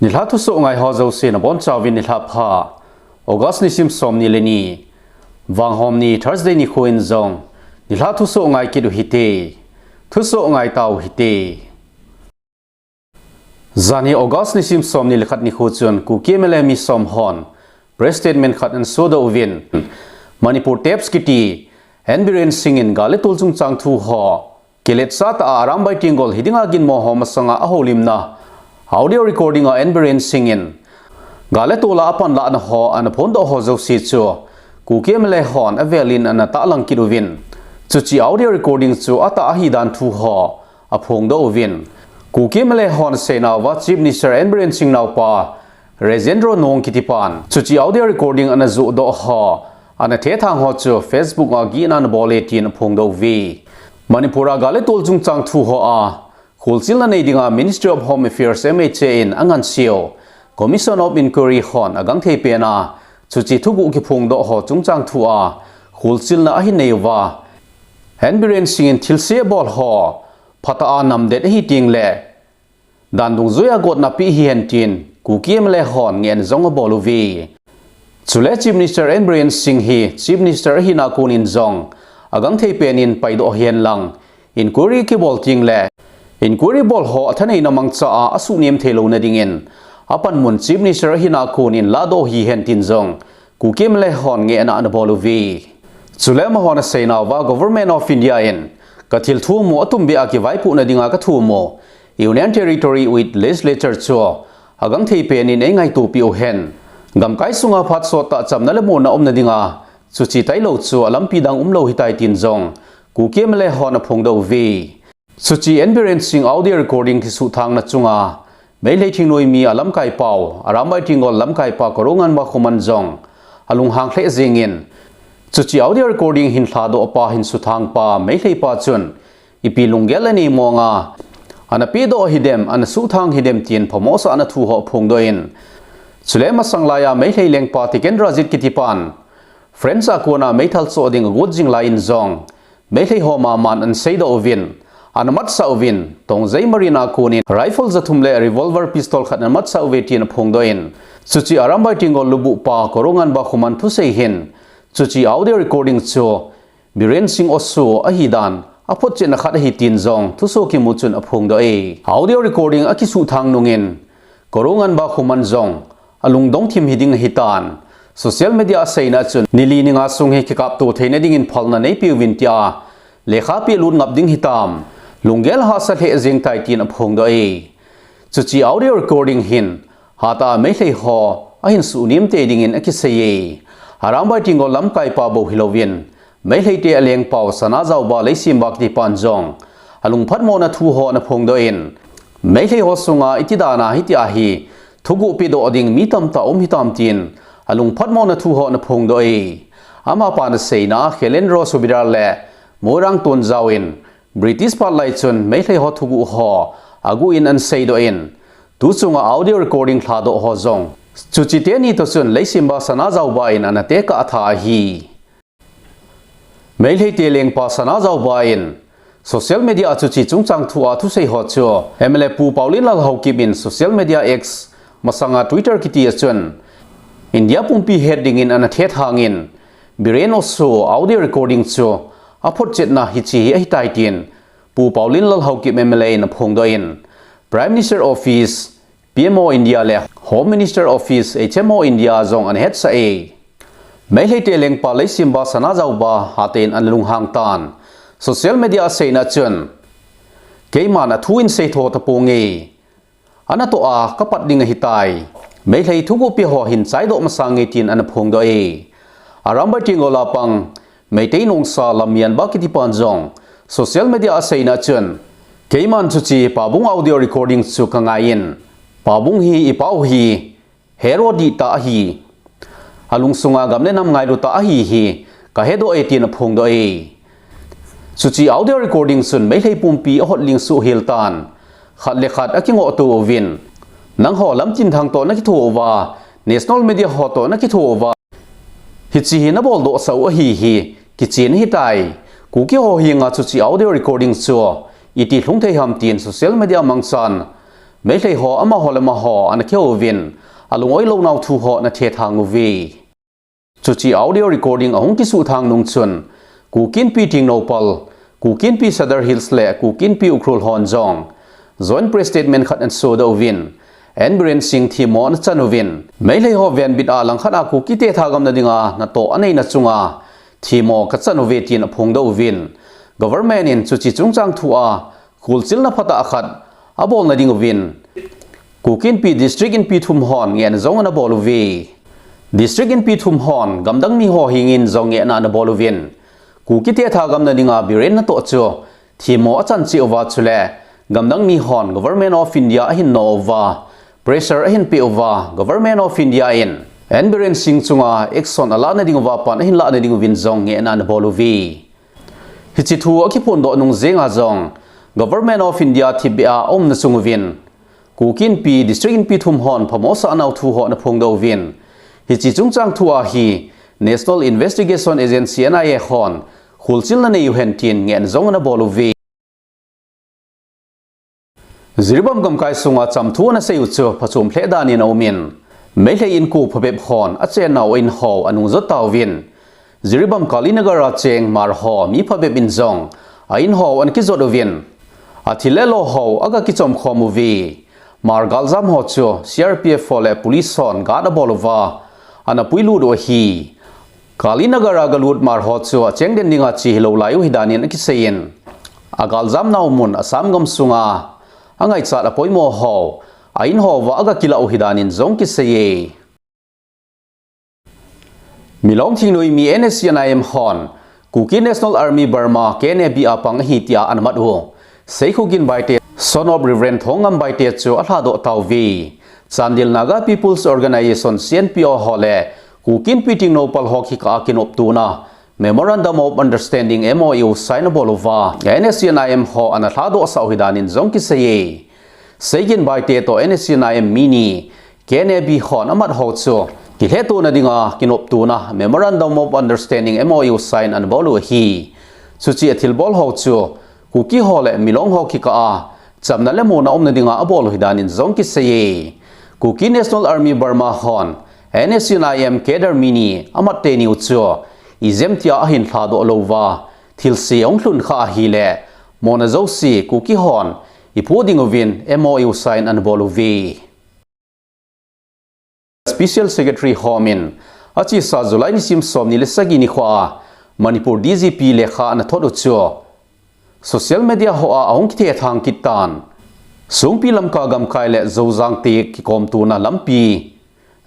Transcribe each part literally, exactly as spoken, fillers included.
Nilhah thusoh ngai ho jouse nabonchauvin nilhah pha. August nisim somni le ni, Vanghomni Thursday nikho in jong nilhah thusoh ngai kit u hite. Thusoh ngai tau hite. Janhi August nisim somni le khat nikho chun Kuki M L A mi som hon press statement khat ana sodoh uvin, Manipur Tapes kiti N Biren Singh in gal le tol chungchang thu ho kiletsah tah a Arambai Tenggol hidinga ginmo ho masanga ahoulimna audio recording a N Biren Singh in gal le tol a apanlahna ho ana phongdoh ho jouse chu Kuki M L A hon avelin ana tahlang kit uvin, chuche audio recording chu atah ahidan thu ho aphongdoh uvin, Kuki M L A hon aseinauva Chief Minister N Biren Singh naopa Rajendra Nong kitipan chuche audio recording ana johdoh ho, ana thethang ho chu Facebook a gihna ana bol e tin aphongdoh uve. Manipur a gal le tol chungchang thu ho a kholchilna nei dinga Ministry of Home Affairs, M H A in anganseu Commission of Inquiry hon agangthei pen a chuche thuguh kiphongdoh ho chungchang thu a kholchilna ahin nei uva, N Biren Singh in thilse abol ho phatah a namdet ahi tengle dan dungjuia gotna pe hihen tin Kuki M L A hon ngehna jong abol uve. Chule Chief Minister N Biren Singh hi Chief Minister ahina konin jong agangthei penin paidoh hihen lang, inquiry kibol tengle inquiry bol ho athaneina mangcha a asuhnem theilouna dingin apanmun Chief Minister ahina konin lahdoh hihen tin jong Kuki M L A hon ngehna ana bol uve. Chule amahon aseinauva Government of India in kathilthumu atumbeh a kivaipohna dinga kathumu Union Territory with Legislature chu agangthei penin eingaitopeh uhen, gamkai sunga phat sottah chamna le muonna umna dinga chuche tailou chu alampi dang umlou ahitai tin jong Kuki M L A hon aphongdoh uve. Chuche N Biren Singh audio recording kisuhthangna chunga Meitei thingnoimi alamkaipau, Arambai Tenggol lamkaipa Korounganba Khuman jong alunghang lheh jengin, chuche audio recording hin lhadohpa hin suhthangpa Meiteipa chun ipi lunggel anei monga ana pehdoh hidem, ana suhthang hidem tin phamosahna thu ho aphongdoh in, chule masang laiya Meitei lengpa Tikendrajit kitipan France a kona meithal choh ding agot jing laiyin jong Meitei ho maman ana seidoh uvin, ana matsah uvin, Tongjei Marine a konin rifle jathum le revolver pistol khat ana matsah uve tin aphongdoh in, chuche Arambai Tenggol lubuhpa Korounganba Khuman thusei hin chuche audio recording chu Biren Singh Osu ahidan aphotchetna khat ahi tin jong thusoh kimu chun aphongdoh e. Audio recording akisuhthang nungin Korounganba Khuman jong alungdong thim hiding ahitan, social media aseina chun nili ninga sung hi kikapto theina dingin phalna neipeuvin tia lekha pehlut ngap ding hitam, lunggel hahsa lheh jengtai tin aphongdoh e. Chuche audio recording hin hatah a Meitei ho ahin suhnem tei dingin akisei e. Arambai Tenggol lamkaipa bou hilouvin Meiteite alengpau Sanajaoba Leishemba kitipan jong alungphatmona thu ho ana phongdoh in, Meitei ho sunga itidan a hitia hi thuguh pedoh ding mi tamtah um hitam tin alungphatmona thu ho ana phongdoh e. Amapan aseina a Khailendro Subedar le Moirang Tonjao in British phat lai chun Meitei ho thuguh ho aguh in ana seidoh in, tu chunga audio recording lhadoh ho jong chuche teni toh chun Leishemba Sanajaoba in ana tekah tha ahi. Meiteite lengpa Sanajaoba in social media a chuche chungchang thu a thusei ho chu M L A Pu Paolienlal Haokip in social media X, masanga Twitter kiti a chun India pumpi het dingin ana thethangin, Biren Osu audio recording chu aphotchetna hiche hi ahitai tin Pu Paolienlal Haokip M L A in aphongdoh in, Prime Minister Office, P M O India le Home Minister Office, H M O India jong ana hetsah e. Meiteite lengpa Leishemba Sanajaoba hatah in ana lunghang tan, social media aseina chun keiman athu in seitho taponge. Anatoh a kapat ding ahitai. Meitei thuguh pe ho hin chaidoh masang nge tin ana phongdoh e. Arambai Tenggol a pang Meitei nungsa Lammianba kitipan jong social media aseina chun, keiman chuche Pabung audio recording chu kangaiyin, Pabung hi ipau hi hero dihtah ahi. Alungsunga gam le nam ngailu tah ahi hi kahedoh e tin aphongdoh e. Chuche audio recording chun Meitei pumpi ahotling suh hel tan, khat le khat akingohto uvin, nangho Lamtinthang toh nakitho uva, national media ho toh nakitho uva, hiche hi naboldohsah u ahi hi kichen ahitai. Kuki ho henga chuche audio recording chu iti lhung thei ham tin social media mangchan Meitei ho amaho le amaho ana kihouvin, alungoi lounau thu ho ana thethang uve. Chuche audio recording ahung kisuhthang nung chun, Kuki Inpi Tengnoupal, Kuki Inpi Sadar Hills le Kuki Inpi Ukhrul hon jong joint press statement khat ana sodoh uvin, N Biren Singh themmo ana chan uvin, Meitei ho venbit a langkhat a Kukite thagamna dinga natoh aneina chunga themmo kachan uve tin aphongdoh uvin, government in chuche chungchang thu a kholchilna phatah khat abolna dinguvin, Kuki Inpi District Inpi thum hon ngehna jong ana bol uve. District Inpi thum hon gamdang mi ho hengin jong ngehna ana bol uvin, Kukite thagamna dinga Biren natoh chu themmo achan cheh uva chule gamdang mi hon Government of India ahin no uva, pressure ahin peh uva, Government of India in N Biren Singh chunga action alahna dinguva pan ahin lahna dinguvin jong ngehna ana bol uve. Hiche thu akiphondoh nung jenga jong Government of India thipbeh a aumna chung uvin, Kuki Inpi District Inpi thum hon phamosah nau thu ho ana phongdoh uvin, hiche chungchang thu a hi National Investigation Agency, N I A hon kholchilna nei uhen tin ngehna jong ana bol uve. Jiribam gamkai sunga chamthu ana sei u chu phachom lheh danin aumin, Meitei inko phabep hon achennau a in ho anungjot tauvin, Jiribam Kalinagar a cheng Hmar ho mi phabep in jong a in ho ana kijot uvin, athil le lo ho aga kichom khom uve. Hmar galjam ho chu C R P F ho le police hon guard abol uva ana puilut u ahi. Kalinagar a galut Hmar ho chu acheng den dinga che hilou lai u ahi danin akiseiyin, agaljamnau mun Assam gamsunga angaichat apoimo ho a in ho uva aga kilah u ahi danin jong kiseiye. Milong thingnoimi N S C N I M hon Kuki National Army Burma, K N A B a pang ahi tia ana mat u Seikhogen Baite, son of Reverend Thongam Baite chu alhadoh tauve. Chandel Naga People's Organization, C N P O ho le Kuki Inpi Tengnoupal ho kikah a kinoptona Memorandum of Understanding, M O U, sign abol uva N S C N I M ho ana lhadoh sah u ahi danin jong kiseiye. Seigen Baite toh N S C N I M mi ni K N A B hon amat ho chu kilhetona dinga kinoptona Memorandum of Understanding, M O U, sign ana bol u ahi. Chuche athilbol ho chu Kuki ho le Milong ho kikah a chamna le monna umna dinga abol u ahi danin jong kiseiye. Kuki National Army Burma hon N S C N I M cadre mi ni amat teni u chu ijem tia ahin lhadoh lou uva, thilse ahung lhun kha ahile, monna jouse Kuki hon ipoh dinguvin M O U sign ana bol uve. Special Secretary Home in achesa July nisim somni le sagi nikhoa Manipur D G P lekha ana thot u chu social media hoa ahung kithethang kit tan. Songpi Lamka gamkai le Zojang te kikomtona lampi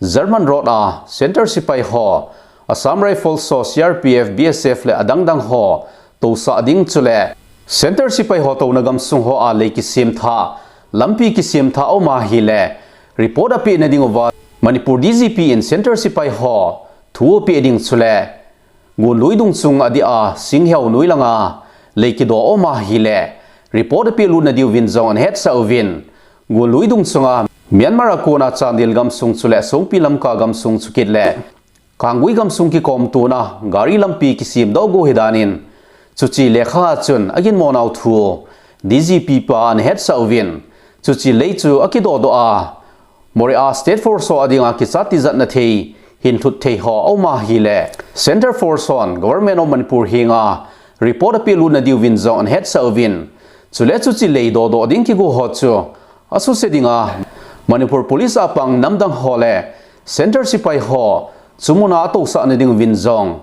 German Road a Centre Sepai ho, Assam Rifles ho, C R P F, B S F le adangdang ho tousah ding chule Centre Sepai ho touna gamsung hoa lei kisemthah, lampi kisemthah aum ahile report apehna dinguva Manipur D G P in Centre Sepai ho thu apeh ding chule Gonlui dungchung adia Singheo noi langa lei kido aum ahile report apeh lutna diuvin jong ana hetsah uvin, Gonlui dungchunga Myanmar a kona Chandel gamsung chule Songpi Lamka gamsung chukit le Kanggui gamsung kikomtona gari lampi kisemdoh go ahi danin, chuche lekha chun aginmo nau thu D G P pa ana hetsah uvin, chuche lei chu akidodoh a, Moreh a State Force ho adinga kichat tijatna thei, hinlhut thei ho aum ahile Centre Force hon Government of Manipur henga report apeh lutna diuvin jong ana hetsah uvin, chule chuche lei dodoh ding kigo ho chu asuse dinga Manipur Police a pang namdang ho le Centre Sepai ho chu muna atousahna dinguvin jong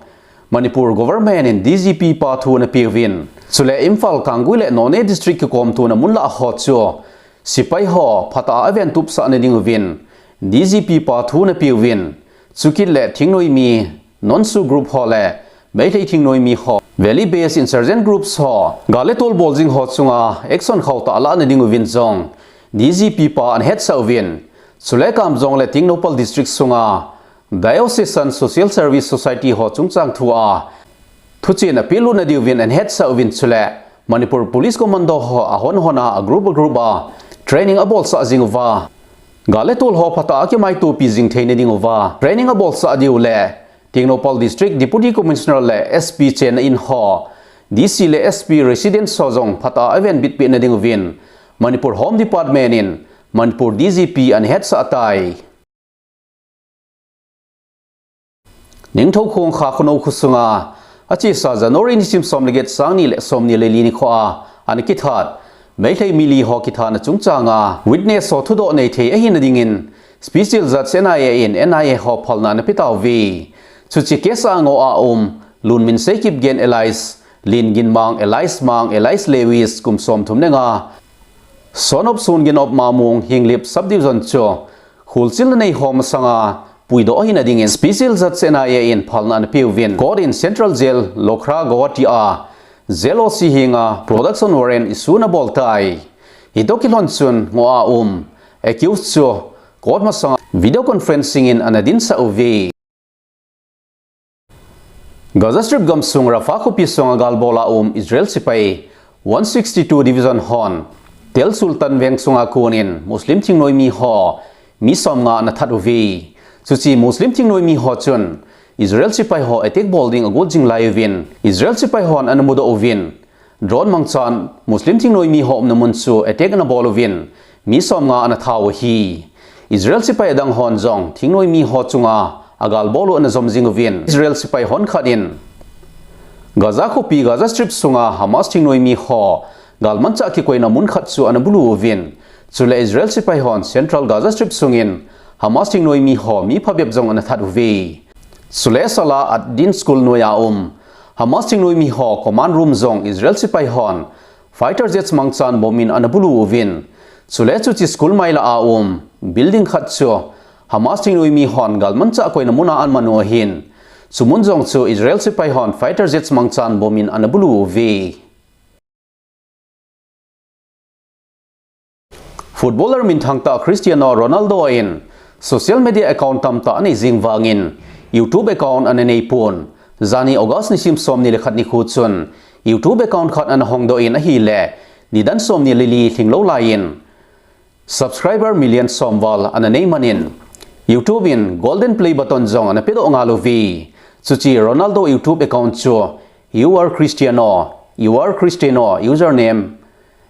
Manipur Government in D G P pa thu ana peuvin, chule Imphal, Kanggui le Noney District kikomtona munlah ho chu Sepai ho phatah a aventupsahna dinguvin D G P pa thu ana peuvin, chukit le thingnoimi Nonsu group ho le Meitei thingnoimi ho, Valley Based Insurgent Groups ho, gal le tol bol jing ho chunga action khauhtah alahna dinguvin jong D G P pa ana hetsah uvin, chule Kamjong le Tengnoupal District sunga Diocesan Social Service Society ho chungchang thua thuchen apeh lutna diuvin ana hetsah uvin chule Manipur Police Commando ho ahon hon a, a group a group a training abolsah jing uva, gal le tol ho phatah a kimaitopi jing theina dinguva training abolsah diu le Tengnoupal District Deputy Commissioner le S P chenna in ho, D C le S P residence ho jong phatah a avenbitpehna dinguvin Manipur Home Department in Manipur D G P ana hetsah tai. Ningthoukhong Khakhonou khosunga achesa January nisim som le get, sang ni le som ni le li nikhoa ana kithat Meitei mi li ho kithana chungchanga witness ho thudoh neithei ahina dingin Special Judge N I A in N I A ho phalna ana petauve. Chuche case a ngoh a um Lunminseikipgen alias Linginmang alias Mang alias Lewis, kum somthum le nga, son of Sunginop Mamung, Henglep Subdivision chu kholchilna nei ho masanga puidoh ahina dingin Special Judge N I A in phalna ana peuvin, court in Central Jail, Lokhara, Guwahati a jail O C henga production warrant issue ana boltai. Hitoh kilhon chun ngoh a um accused chu court masanga video conferencing in ana dinsah uve. Gaza Strip gamsung Rafah khopi sunga galbol a um Israel sepai one sixty-two Division hon Tel Sultan veng sunga konin Muslim thingnoimi ho mi somnga ana that uve. Chuche Muslim thingnoimi ho chun Israel sepai ho attack bol ding agol jing lai uvin, Israel sepai hon ana mudoh uvin, drone mangchan Muslim thingnoimi ho umna mun chu attack ana bol uvin, mi somnga ana that u ahi. Israel sepai adang hon jong thingnoimi ho chunga agalbol u ana jom jing uvin, Israel sepai hon khat in Gaza khopi Gaza Strip sunga Hamas thingnoimi ho galmanchah kikoina mun khat chu ana bulu uvin, chule Israel sepai hon Central Gaza Strip sungin Hamas thingnoimi ho mi phabep jong ana that uve. Chule Salah ad-Din School noiya um Hamas thingnoimi ho command room jong Israel sepai hon fighter jets mangchan bomb in ana bulu uvin, chule chuche school mailah a um building khat chu Hamas thingnoimi hon galmanchah koina muna ana man u ahin, chumun jong chu Israel sepai hon fighter jets mangchan bomb in ana bulu uve. Footballer minthang tah Cristiano Ronaldo in social media account tamtah anei jing vangin YouTube account ana neipon. Jani August nisim somni le khat nikho chun YouTube account khat ana hongdoh in ahile, nidan somni le li lhinglou laiyin subscriber million som val ana nei manin YouTube in golden play button jong ana pedoh ngal uve. Chuche Ronaldo YouTube account chu You are Cristiano, you are Cristiano, username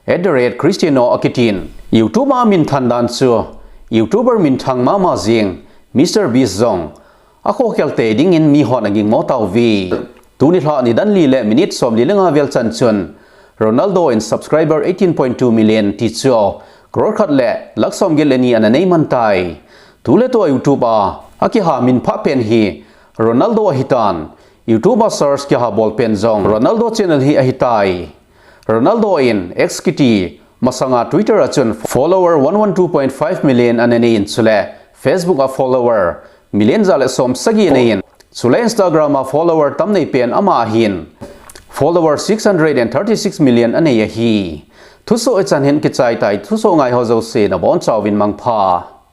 at the rate Cristiano akitin. YouTube a minthan dan chu YouTuber minthang mama jing Mister Beast jong akhokhel tei dingin mihon agingmo tauve. Tuni lha nidan li le minute somli le nga vel chan chun Ronaldo in subscriber eighteen point two million ti chu crore khat le lakh somget le ni ana nei man tai. Tuletua YouTube a akiha minphah pen hi Ronaldo ahitan, YouTube a search kiha bol pen jong Ronaldo channel hi ahitai. Ronaldo in X kiti, masanga Twitter a chun follower one one two point five million ana neiyin, chule Facebook a follower million ja le som sagi aneiyin, chule Instagram a follower tam nei pen ama ahin, follower six hundred and thirty six million anei ahi. Thusoh hichan hin kichai tai, thusoh ngai ho jouse nabonchauvin mangpha.